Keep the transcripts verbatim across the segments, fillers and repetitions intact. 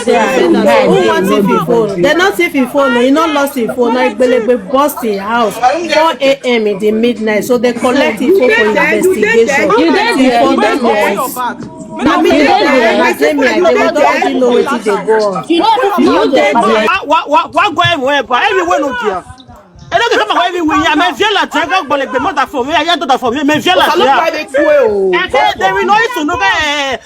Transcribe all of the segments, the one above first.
Who want thief him phone? They not thief him phone. No, he not lost him phone. Now Igbelegbe burst him house four a m in the midnight. So they collect him phone for investigation. You dey there? You dey there? Now me dey there. Na say me I dey, we don't already know wetin dey go on. You dey there? Wa wa wa wa go everywhere, but everywhere no there. Eno ke kama kwa hivi winya me viela tega gbole gbe mother for me, ya daughter for me, me viela tega. Eke de we no itu no ke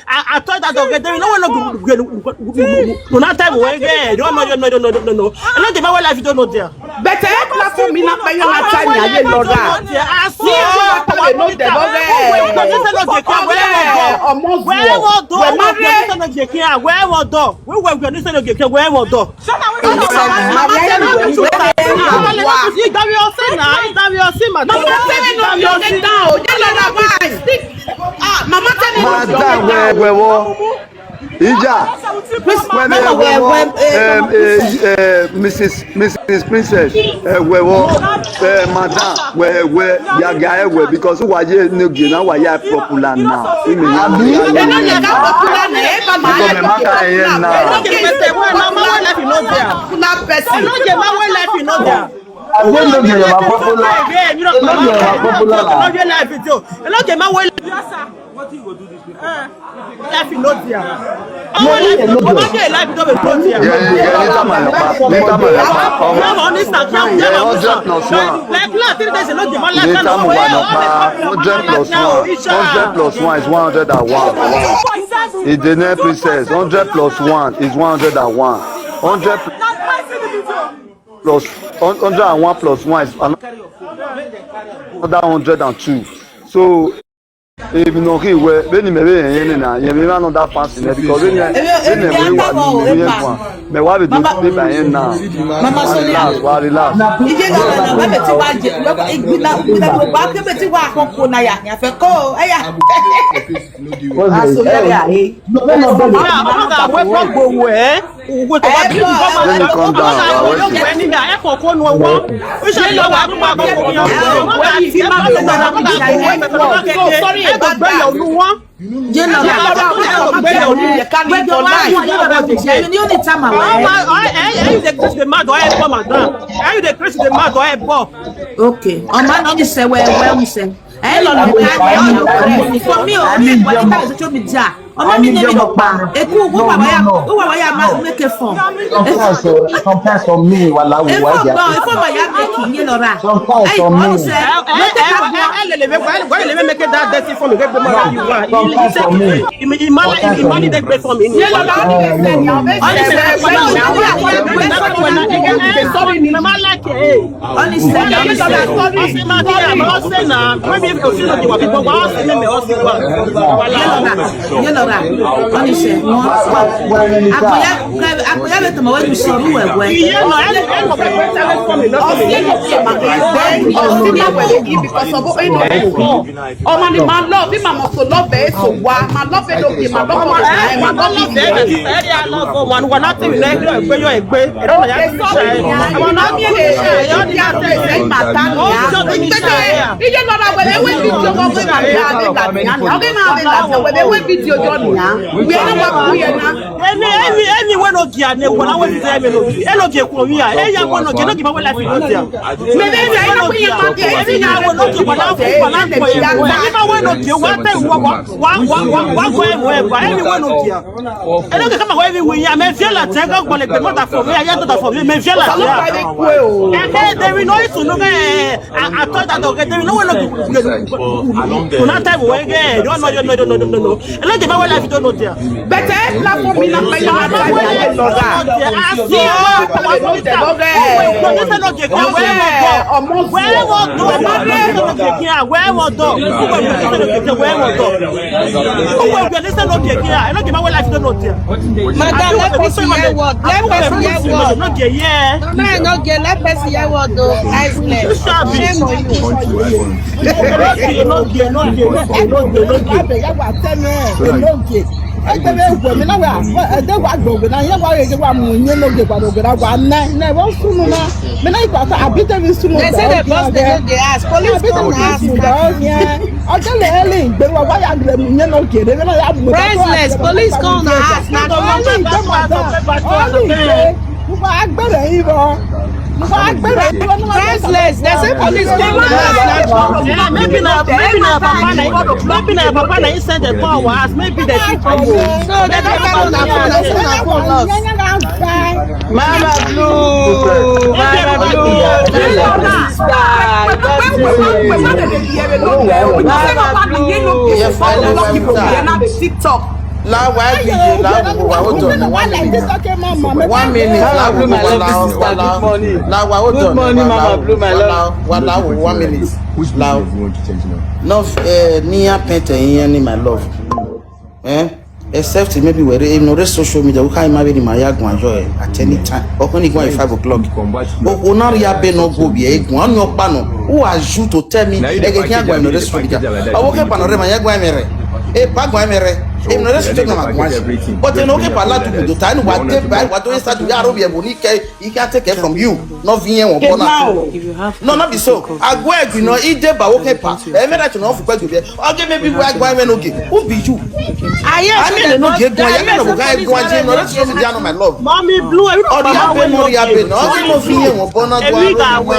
a toy that dog de we no no no na time we ge no no no no no no. Eno ke ma wala video no there. Better platform mi na pe yo na time ya le lora. Asi wa ta we no de bo ge. Omo wo do. We ma re. We wo do. We wo do. We wo do. Madam, where, where, where? Ija. Mama, where, where, um, uh, uh, Missus Missus Princess, uh, where, where, uh, Madam, where, where, ya guy, where, because who are you, no, you know, why you popular now? You mean, you popular now? Because the matter here now. Popular person. I don't know they are popular. I don't know they are popular. Hello, Jema, well, life in no there. Our life, our life no be no there. Yeah, yeah, yeah, later, my papa. Later, my papa. Come on. Come on, Insta, come on, Insta. Hundred plus one. Like, like, three days ago, Jema, like, later, my papa. Hundred plus one. Hundred plus one is one hundred and one. It's the name princess. Hundred plus one is one hundred and one. Hundred plus, hun-, hundred and one plus one is an-, another hundred and two. So, if you know, he will, when you may be in, you may be another fancy, because when you, when you may be one, you may be one. May what we do, sleep by him now. Mama, sorry. Relax, why relax? Ije na na na, webe ti wa je, webe igbina, igbina, webe ti wa ko ko na ya, ya fe ko, eya. What's the, eh? No, no, no, no. Let me come down. Sorry about that. Okay. Ọmọ náà ní sẹ́wẹ́ ẹ̀wẹ́ ń sẹ́. Ẹ lọ lọ ká ẹ lọ rẹ for me o, mi ìwọ ní káyọ̀ social media. Ọmọ mi ní mi lọ pa. Eku wọ́n wà wáyà, wọ́n wà wáyà máa ń mẹ́kẹ̀ fún. Sometimes, uh, sometimes for me, wà láwùjọ wájà. Eku gbọ́, eku ọmọ ìyá mi kì í yé lọ rà. Sometimes for me. Ẹ lè lè make that dirty for me. Sometimes for me. Imali dey gbé for me. Sorry, mama like. Honestly, you know that. Honestly, no. Akoya, akoya, be to my way to show you where. Because of, you know, ọmọ ni màá lọ bí màá mọ̀ tó lọ́bẹ̀ẹ́ tó wá, màá lọ́bẹ̀ẹ́ lókè, màá lọ́bẹ̀ẹ́ lókè, màá lọ́bẹ̀ẹ́ lókè. Ẹ rí aláàbò wọn, wọn láti rí lẹ́yìn ẹgbẹ́ yọ ẹgbẹ́. Ẹ̀rọ ìyá ti ṣe ẹ̀. Àwọn náà mi lè ṣe ẹ̀yọ́ ní àtẹ̀ ìṣe ìmàtá nìyá. Ìgbésẹ̀ iye lọ́ra wẹ̀lẹ̀ wẹ̀ ní ìjọba ọgbẹ́ màá yá ní làbíyá nìyá. Ọgbẹ́ máa bẹ làbíyá wẹ̀lẹ̀ wẹ̀ bí ti ọjọ́ nìyá. Wíyẹn náà wà kú yẹn náà. Any, any, any wey no give, I no give. Any wey no give, I no give. Any wey no give, I no give. Ẹ ló jẹ bá wọlé àfi tó nù tiẹ. Bẹ̀tẹ̀ ẹ fila fún mi náà pẹ̀lú àwọn àti àyè lọ́dà. Àti ọmọ mi ta wọ́n pẹ̀lú ló jẹ lọ́dà. Ọmọ mi ta wọ́n pẹ̀lú ló jẹ lọ́dà. Ọmọ wẹ́ẹ́ wọ́n dọ̀. Ọmọ wẹ́ẹ́ wọ́n dọ̀. Wẹ́ẹ́ wọ́n dọ̀. Wẹ́ẹ́ wọ́n dọ̀. Wẹ́ẹ́ wọ́n dọ̀. Ẹ ló jẹ bá wọlé àfi tó nù tiẹ. Madam, let person hear word. Let person hear word. No dey hear. Mama, no get, let person hear word o. I explain. Shame on you. No dey, no dey, no dey, no dey, no dey, no dey. Ekpere egwu mi na wa ede wa gbogbo na ihe wa ege wa mu nye no ge wa no ge na wa na na wa sunu na me na ikwa ta abite mi sunu. They say the boss they no dey ask. Police come ask. Ọjọ́ lè ẹ́lì ìgbéró ọgbà yà lè mú yẹn náà kéré náà yà mú. Priceless, police come na ask na government. Ọlí ìgbé màdá, ọlí ìgbé, mo máa gbẹ̀rẹ̀ yín lọ. Mo máa gbẹ̀rẹ̀ yín lọ. Priceless, they say police come na ask na. Yeah, maybe na maybe na papa na maybe na papa na he send the call was maybe the two come o. So they don't come na phone na phone lost. Mama Blue, Mama Blue. Yes, I know why we talk. La wa bi ye la wo wa o do ni one minute. One minute la wo wa la wa la la wa o do ni wa la wa la wo one minute. La no eh ni apete yin ni my love. Eh? Except maybe we re no re social media we can marry my yagun ajo eh at any time. Or when it go at five o'clock. Oko na ri abe no go bi egun anu opa no. Who are you to tell me e ke ki agun no re social media? Owo ke pa no re ma yagun mere. E pa agun mere. E no re social media ma gun. But no ke pa la du do ta ni wa de ba wa to start ya ro bi e bo ni ke e ka take from you. No vi yen won bona. No, no be so. Agun e no e de ba wo ke pa. E mere to no fu pe ju bi. Oge maybe we agun we no ge. Who be you? I hear I say mean, they no get go. I mean, no go get go. No, that's what me down on my love. Mommy Blue, you know, Ori abe no ri abe no. Oge no fi yen won bona go. Emi ga we.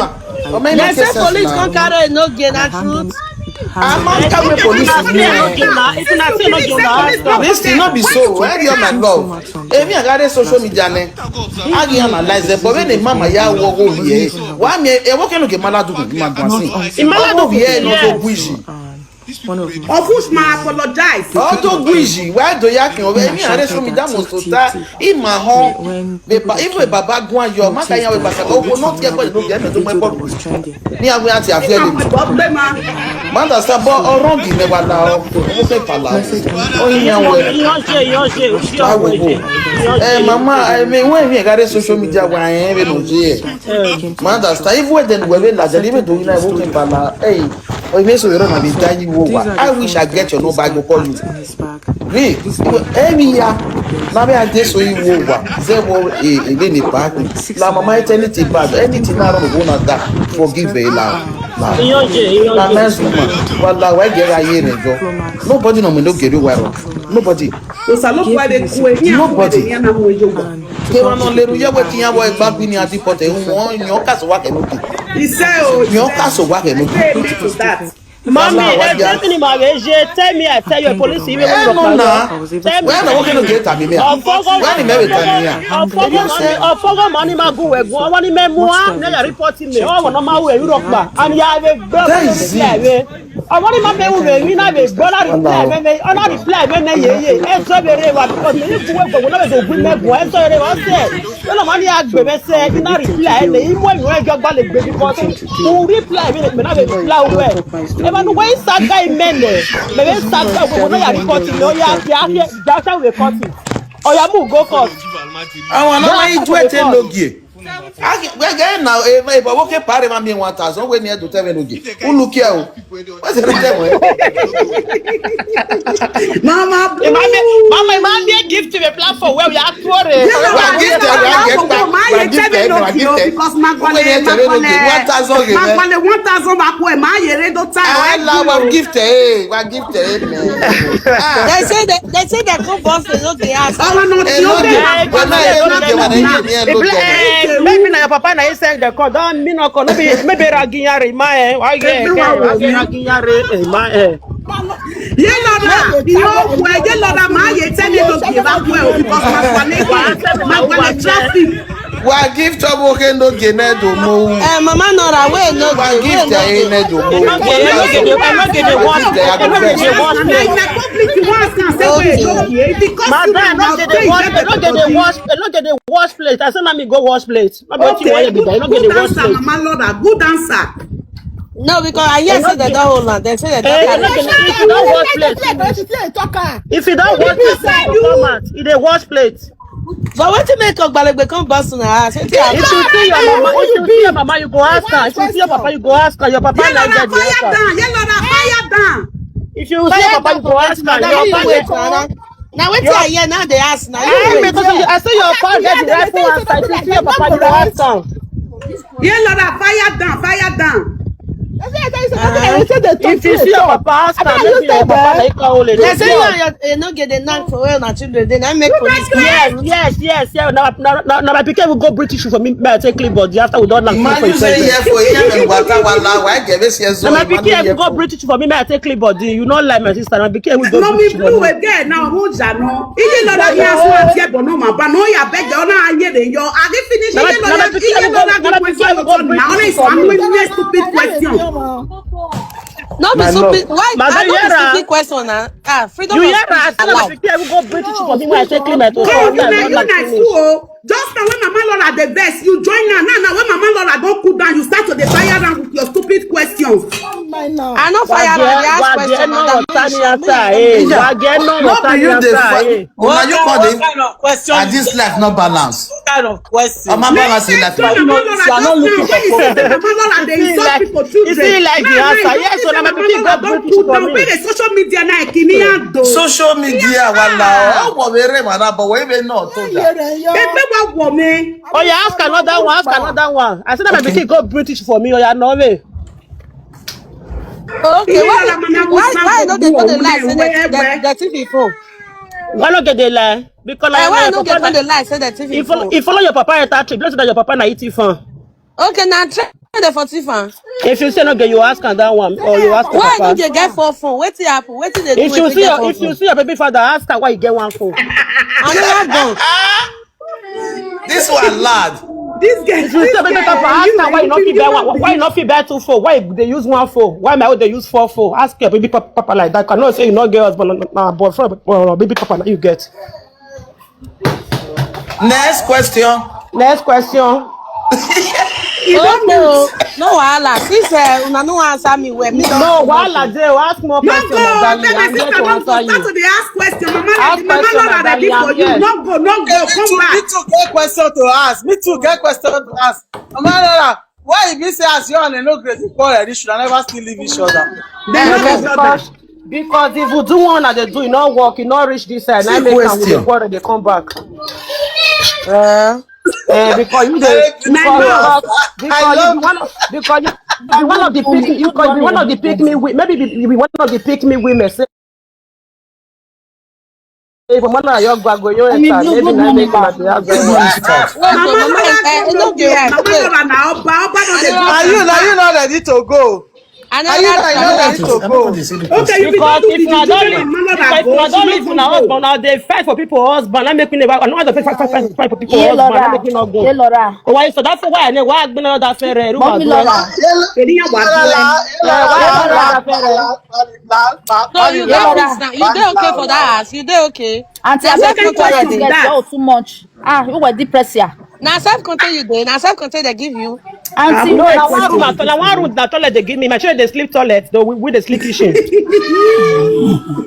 They say police come carry no get that truth. I'm not carry police. If you not say no get na, if you not say no get na, this thing no be so. Where you my love? Emi agare social media ne. I dey analyze them, but when the mama ya wo go here, why me? E wo ke no ke mala du ma gwa si. Imala du here no go buji. Of which ma apologize. All to buji. Why do ya kin? Emi are so mi da mo so ta. I ma ho. Be ba even baba gwa yo ma ka ya we ba sa. O ko not get ko no get me to my body. Ni awe ati afie le. Manda sa bo oron di me wala o. Mo fe pala. O yan we. Yo je yo je. Awo bo. Eh mama, I mean when we got social media wa en we no je. Manda sa even when we la je ni me do na wo ke pala. Eh. O me so yoro na bi da yi wo wa. I wish I get your number, I go call you. Re, emi ya. Na me ade so iwo wa. Ze wo e e le ni pa. La mama ete anything bad, anything na ro go na da. Forgive e la. La. Iyanji, iyanji. La nice woman. Wala wa ge ra ye ne jo. Nobody no me no geri wa ro. Nobody. Osa lo kwa de ku e ni. Nobody. Ni na mo jo wa. Ke wa no le ru ye we ti ya wo e gba bi ni ati pote won yan ka so wa ke no. He said, oh, yan ka so wa ke no. Mommy, everything in my way, je tell me, I tell you, police, even when you na. Tell me. When I walk in the gate, I mean, when the Mary tell me, Ofogo money ma go we go. Won ni me mu a, na ya report me. O won ma we Europe ba. And ya we go. Awon ni ma be wu be mi na be go na reply me me. Ona reply me me ye ye. E so be re wa because me ku we go na be do gbe me go. E so re wa se. Ona ma ni agbe me se. Ina reply me. Imo mi we jo gba le gbe because u reply me me na be reply we. E ba nu we saga imene. Me we saga we na ya report me. O ya ki a ki ja sa we report. O ya mu go court. Awon na ma iju e te logie. Agi we ge na e ba wo ke pare ma mi one thousand we ni e do te me logie. U look here o. What's the problem? Mama Blue. Mama, mama, mama, give to the platform where we are touring. Wa gift e, wa gift e, wa gift e, wa gift e. Because Magwale, Magwale, one thousand, Magwale, one thousand, Magwale, ma yere do ta. Ah, la, wa gift e, wa gift e, man. They say that they say that go boss they no dey ask. Oh no, no, no, no. Maybe na your papa na he send the call. Don me no call. Maybe maybe Raginyari ma eh. Wa ye, Raginyari eh ma eh. Ye lora, yo kwe ye lora ma ye tell me no give up well because Magwale, Magwale traffic. Wa gift trouble ke no ge ne do mo. Eh, mama Nora, we no wa gift e ne do mo. I no get the, I no get the one. Na in the public you want to say we no give because madam, I no get the wash, I no get the wash, I no get the wash plate. I say na me go wash plate. No be wetin you wan be there. I no get the wash plate. Mama Nora, good answer. No, because I hear say they don't hold on. They say they don't carry. If you don't wash plate, if you don't wash plate, you come out. You dey wash plate. But wetin make Ogbalegbe come burst una house? Wetin happen? If you see your mama, if you see your mama, you go ask her. If you see your papa, you go ask her. Your papa like that, you ask her. Fire down. Yellow na fire down. If you see your papa, you go ask her. Your papa dey come. Now wetin I hear now dey ask now. You wait. I say your papa get the rightful answer. If you see your papa, you go ask am. Yeah, Lord, fire down, fire down. If you see your papa, ask am. Maybe your papa na equal only. They say you and your, you no get the knack for where una children dey. Now make police. Yes, yes, yes, yes. Now, now, now, now my pikin will go British for me. May I take clean body after we don knack for. Imagine say here for here and waka wala. Why get this here? Now my pikin will go British for me. May I take clean body. You no like my sister. My pikin will go British for me. Again now. Who's that? No. Iye lọ́la ni aṣọ àti ẹ̀bọ̀ náà máa bá náà yà bẹ́ẹ̀ jẹ́ ọ́nà ayé rẹ̀ yọ. Are they finish? Iye lọ́la, iye lọ́la kí question tó tọ̀ náà. Ọ̀rẹ́ ìsọ àwọn ilé stupid question. No be stupid. Why? I no be stupid question na. Ah, freedom of speech allow. You hear her? Say na pikin go British for me when I take clean my throat. Oh, you na you na school o. Just now when Mama Laura dey vex, you join her. Now, now when Mama Laura don cool down, you start to dey fire am with your stupid questions. I no fire am, I dey ask question, madam. No be you dey fight. Una you call the, what kind of question? This life no balance. What kind of question? Mama balance in life. You are not looking for problem. Mama Laura dey insult people children. You see like the answer. Yes, so na my pikin go British for me. Social media na kini ando. Social media wala. Oh, wo were mana bo we be no to da. Ebe wa wo me. Oh, you ask another one, ask another one. I said that my pikin go British for me. Oh, yeah, no way. Okay, why, why, why no dey go the live say the, the, the T V phone? Why no get the lie? Because like, why no get the lie say the T V phone? If follow your papa enter trip, just say that your papa na E T fan. Okay, na trend for T V fan. If you say no get, you ask am that one, or you ask your papa. Why no dey get four phone? Wetin happen? Wetin dey do? If you see your, if you see your baby father, ask am why you get one phone. Another gun. This one loud. This guy. If you say baby papa, ask am why you no fit buy one, why you no fit buy two phone? Why they use one phone? Why my own dey use four phone? Ask your baby papa, papa like that. I know say you no get husband, na, na boyfriend, or baby papa na you get. Next question. Next question. Okay o, no wahala. Since, eh, una no answer me well, me don comot. No wahala dey o. Ask more question, my darling. I'm here to answer you. Start to dey ask question. Mama, Mama Laura ready for you. No go, no go, come back. Me too, me too get question to ask. Me too get question to ask. Mama Laura, why e be say as you and Enogre dey quarrel, you should never still leave each other? They no go stop. Because if you do one, I dey do, e no work, e no reach this side. Na make am we dey quarrel, dey come back. Eh, because you dey, because, because you be one of, because you be one of the pick, you be one of the pick me wi-, maybe be, be one of the pick me women. Say, if Mama Laura your gwa go, you enter, maybe na make una dey have. Wait, Mama, eh, eh, no be, wait. Are you, are you not ready to go? Are you not ready to go? Okay, because if una don leave, if una don leave una husband, una dey fight for people husband. Na make me never, I no want to fight, fight, fight, fight for people husband. Na make me not go. Hey, Laura. Oh, why so? That's why I never ask me that fair. Mommy Laura. Laura, Laura. So you dey okay for that house? You dey okay? Auntie, I beg you, too much. Ah, you were depressed here. Na self contain you dey. Na self contain they give you. Auntie, no, na one room at all. Na one room that toilet they give me. My children they sleep toilet. Though we, we they sleep kitchen.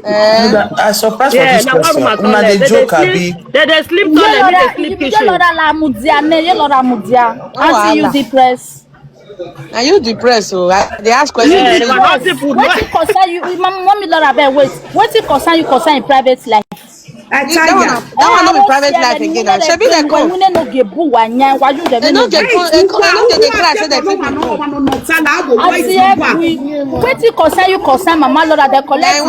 Eh. I surprised for this question. Una dey joke, abi? They they sleep toilet. Me they sleep kitchen. Ye Laura la mudia, ne ye Laura mudia. Auntie, you depressed. Are you depressed? Oh, I, they ask questions. Yeah, they were not simple. Wetin concern you, Mom-, Mommy Laura, abeg wait. Wetin concern you concern in private life? I tell you. That one no be private life again. Shebi they come. Why you dey, they no dey come, they no dey cry say they feel. Wetin concern you concern Mama Laura? They collect.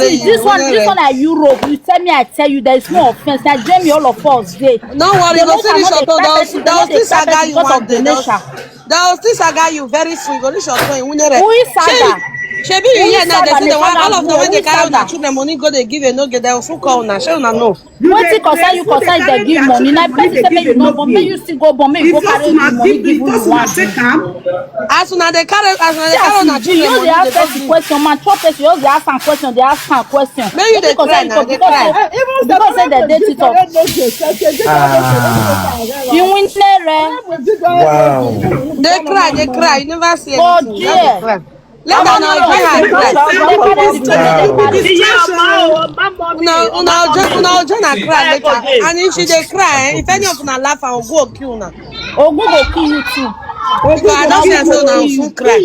See, this one, this one na Europe. You tell me, I tell you, there is no offense. Na Jamie, all of us dey. No worry, go finish your talk. They will still saga you one day. They will still saga you very soon. Go reach your point. Who is saga? Shebi you hear now, they say the one, all of them when they carry una children money go, they give a no get, they will full call una. Shey una know? Wetin concern you concern they give money? Na person say make you no born, make you still go born, make you go carry the money give who you want. As una dey carry, as una dey carry una children money, they ask person question, man, chop person, you just dey ask am question, they ask am question. Make you dey cry now, dey cry. Because say they dey TikTok. You win there. Wow. They cry, they cry. You never see anything. Just dey cry. Later, una join her cry. Una, una join, una join her cry later. And if she dey cry, eh, if any of una laugh, I will go kill una. Ogun go kill you too. Because I don see am say una will soon cry.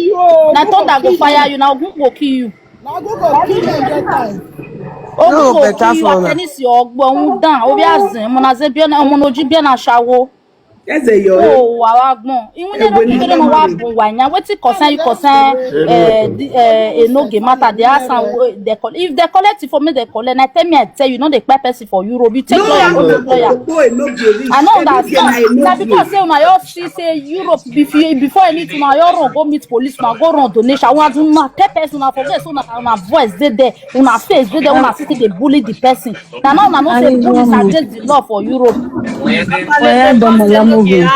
Na thunder go fire you. Na Ogun go kill you. Na go go kill you that time. Ogun oki wa tenisi ogbo un dan obi azin mo na ze bi na mo no ji bi na shawo. Eze yo. Oh, wa wa gbon. Iwun ne no kere no wa bun wa nya. Wetin concern you concern eh the eh enoge matter. They ask am eh, they call if they collect it for me they collect. Na tell me I tell you no dey kpai person for Europe. You take lawyer go take lawyer. Ogbon enoge reach. I no understand. Na because say una all see say Europe before before anything una all run go meet police una go run donation. Una do una tell person una forget say una una voice dey there. Una face dey there una still dey bully the person. Na now una know say bullies against the law for Europe. Oya domo lamogo. Oya lamogo.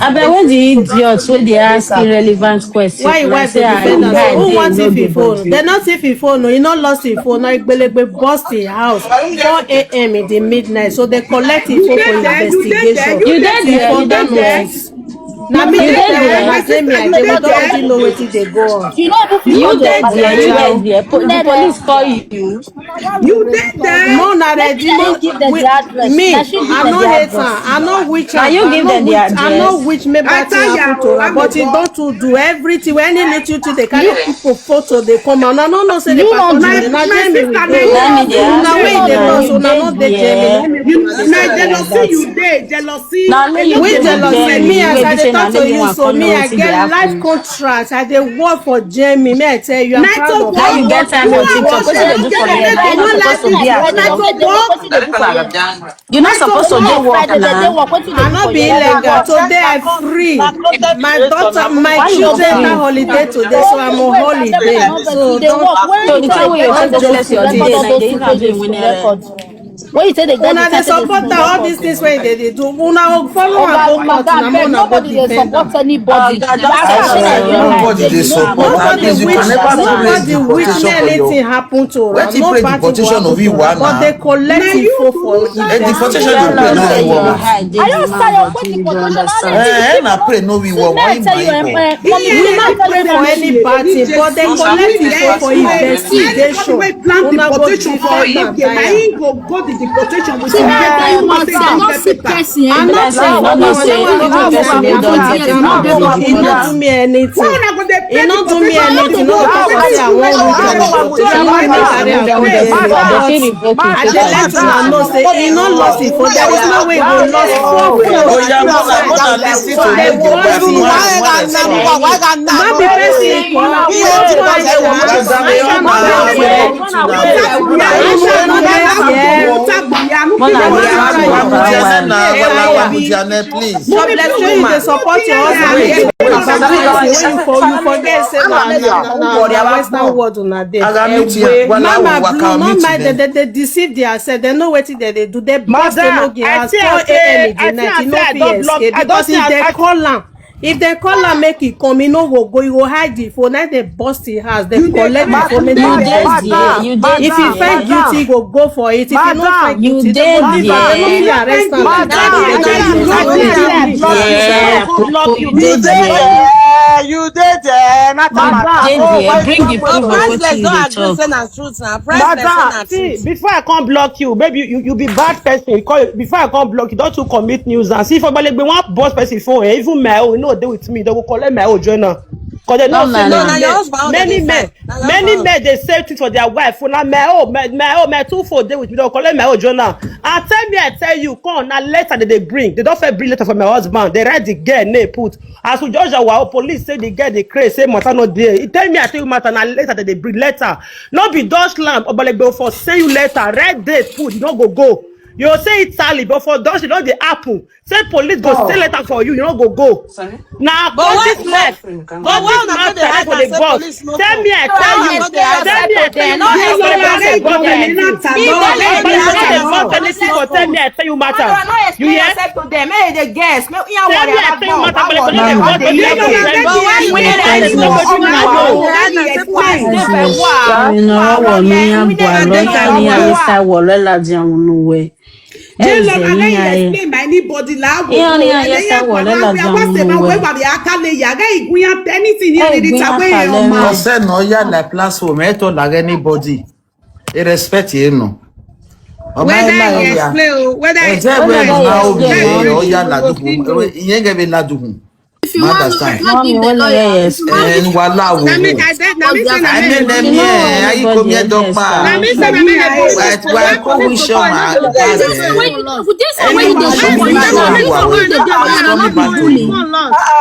Abeg, wey the idiot wey dey ask irrelevant question? Why you wife dey defend am? Who want thief him phone? Dem no thief him phone o. He no lost him phone. Na Egbelegbe burst him house four a.m. in the midnight. So dem collect him phone for investigation. You dey there? You dey there? Na me dey there. Na say me I dey. We don already know wetin dey go on. You dey there? You dey there? The police call you. You dey there? No, na Regina give them the address. Me, I no hate her. I no wish her. Na you give them the address. I no wish make bad thing happen to her, but e don too do everything. When any little thing dey carry people photo dey come out. I no know say the person dey na Jamie we dey. Una wey dey talk so una no dey Jamie. Na jealousy you dey, jealousy. Which jealousy? Me as I dey talk to you so, me I get life contract. I dey work for Jamie. Me I tell you, I'm proud of you. Now you get time for TikTok. Wetin dey do for here? Now you no suppose to be at work. You no suppose to dey work now. I no be illegal. Today I free. My daughter, my children na holiday today, so I'm on holiday. So don't, don't joke with it. Why you dey free? So the time wey you take dey bless your day, na the interview win record. When you take the una dey support am. All these things wey dey dey do, una go follow am go court. Na more una go defend am. Nobody dey support anybody. Nobody dey support. Nobody wish, nobody wish make anything happen to una. No party go happen to una. But they collect info for it. Deportation dey play no dey work. Are you tired of wetin deportation? Eh, na pray no we work. Why you mind? We no pray for any party, but they collect info for investigation. Plan deportation for him, na him go go the deportation with him. I no see person. I no see person. E no do me anything. E no do me anything. No talk say I wan win. I dey let una know say e no lost e phone. There is no way e go lost four phone. Oya, mother, mother, listen to me. No be person. Please. Support your husband. You forget say na Western world una dey. Mama Blue, no mind dem, dem dey deceive their self. Dem know wetin dem dey do. Dem burst Enoge house four a.m. in the night. E no fit escape because if dem call am, if dem call am make e come, e no go go. E go hide the phone. Na dem burst the house. Dem collect the phone. Make dem arrest am. If e find guilty, e go go for it. If e no find guilty, dem go leave am. Dem no fit arrest am like that. Dem go leave am. You dey there. Madam, oh, why bring the proof of wetin you dey talk. Madam, see, before I come block you, maybe you, you, you be bad person. You call, before I come block you, don't you commit nuisance. See, if Ogbalegbe wan burst person phone, eh, even my own, no dey with me. Dem go collect my own join am. 'Cause dem no say na many men, many men dey save things for their wife. Una my own, my, my own, my two phone dey with me. Dem go collect my own join am. And tell me, I tell you, come, na letter dem dey bring. Dem don first bring letter for my husband. Dem write the girl name put. As we judge our police say the girl dey craze, say matter no dey. He tell me, I tell you matter, na letter dem dey bring letter. No be Dutch lamp, Ogbalegbe for send you letter, red date put, you no go go. You say Italy, but for Dutch, e no dey happen. Say police go send letter for you, you no go go. Na all this life, all this matter wey go dey burst. Tell me, I tell you. Tell me, I tell you. Tell me, I tell you matter. You hear? Tell me, I tell you matter. Eze ni aye. Ihe ọrịa ya sa wọrẹ la jẹun mu wẹ. Ẹ gbé wàtà lẹ. Ọsẹ náà yà like platform ẹ tọ́ lára anybody. Ẹ respect yẹn nù. Ọmọ ẹ náà yà. Ẹ jẹ́ ìwé ẹ̀ náà ó bí ẹ̀ náà yà ládùkù. Ìyẹn gẹ́gẹ́ bí ládùkù. If you want, understand? Not give the lawyer. And wala wo. Na me, I said, na me say na I me mean, dey them here. I come here, Na doctor. me say na me dey go. Why, why come we show my This one wey you dey show for Anybody you now, wey show you, I will you dey show do you. am. It's coming back to you. Phone lost.